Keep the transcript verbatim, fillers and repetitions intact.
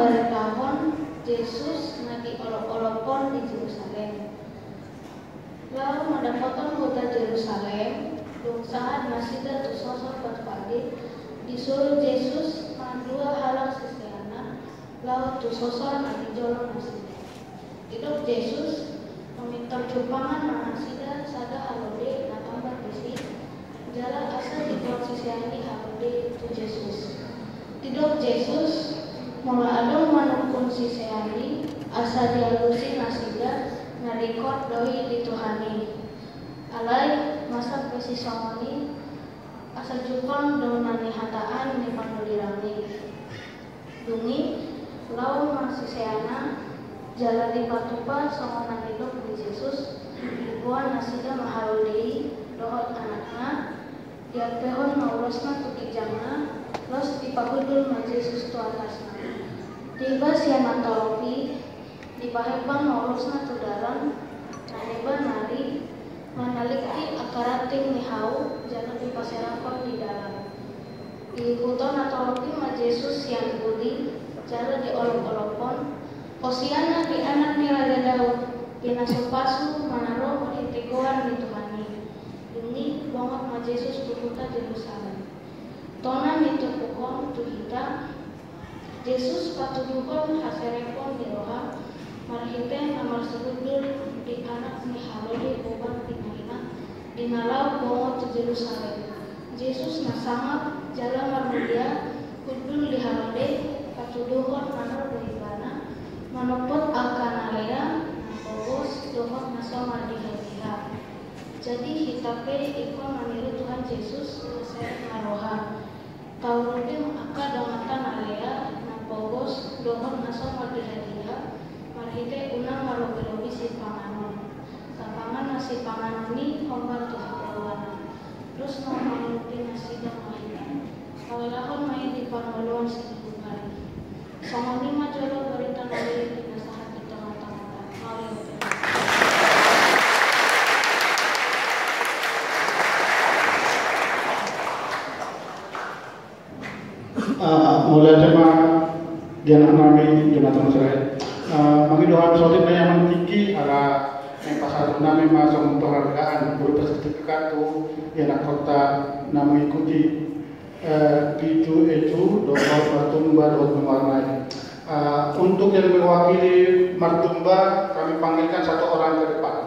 Baritahon Jesus na diolopolophon di Jerusalem. Laho mandapothon huta Jerusalem, dung sahat nasida tu sosor Betfage, disuru Jesus mandua halak siseanna laho tu sosor na di jolo nasida. Didok Jesus, pintor jumpangan ma nasida sada halode na tambar disi, jala asa diboan sisean i halode tu Jesus. Didok Jesus, molo adong manungkun sisean i, asa dialusi nasida na ringkot do i di Tuhan i. Alai masa pe sisongon i, asa jumpang do na nihataan ni panulirang i. Dung i, laho ma siseanna, jala dipatupa songon na nidok ni Jesus, diboan nasida ma halode i dohot anakna, diampehon ma ulosna tu ginjangna, laos dipahundul ma Jesus tu atasna. Diiba sian na torop i, dipaherbang ma ulosna tu dalan, na heba nari manalingki angka ranting ni hau, jala dipaserahon di dalan. Diihuthon na torop i ma Jesus sian uli, jala diolopolophon, Hosianna di Anak ni Raja Daud, pinasupasu ma na ro marhite goar ni Tuhan i. Dung i bongot ma Jesus tu huta Jerusalem. Tona ni turpuk on tu hita, Jesus patuduhon haserepon ni roha marhite na marsihundul di anak ni halode umbahen pinaina di na laho bongot tu Jerusalem. Jesus na sangap jala marmulia hundul di halode, patuduhon manang do ibana manompot angka na lea, na pogos dohot na so mardiha-diha. Jadi hita pe ingkon maniru Tuhan Jesus na serep na roha. Taurupi ma angka donganta na lea, na pogos dohot na so mardiha-diha, marhite unang marobi-robi sipanganon. Tapangan ma sipanganon i hombar tu hangoluan. Terus na mangurupi nasida ma hita. Haholahon ma i di parngoluan siganup ari. Songon i ma jolo barita na uli na sahat di tonga-tonganta. Mauliate. Ah, mauliate ma di anak nami, di anak nami Israel. Ah, mangido hami saotik ma i Amang tingki, ala naeng pasahaton nami ma songon penghargaan berupa sertifikat tu anak kota na mengikuti, eh, P two A two dohot Martumba dohot Mewarnai. Ah, untuk yang mewakili Martumba, kami panggilkan satu orang ke depan.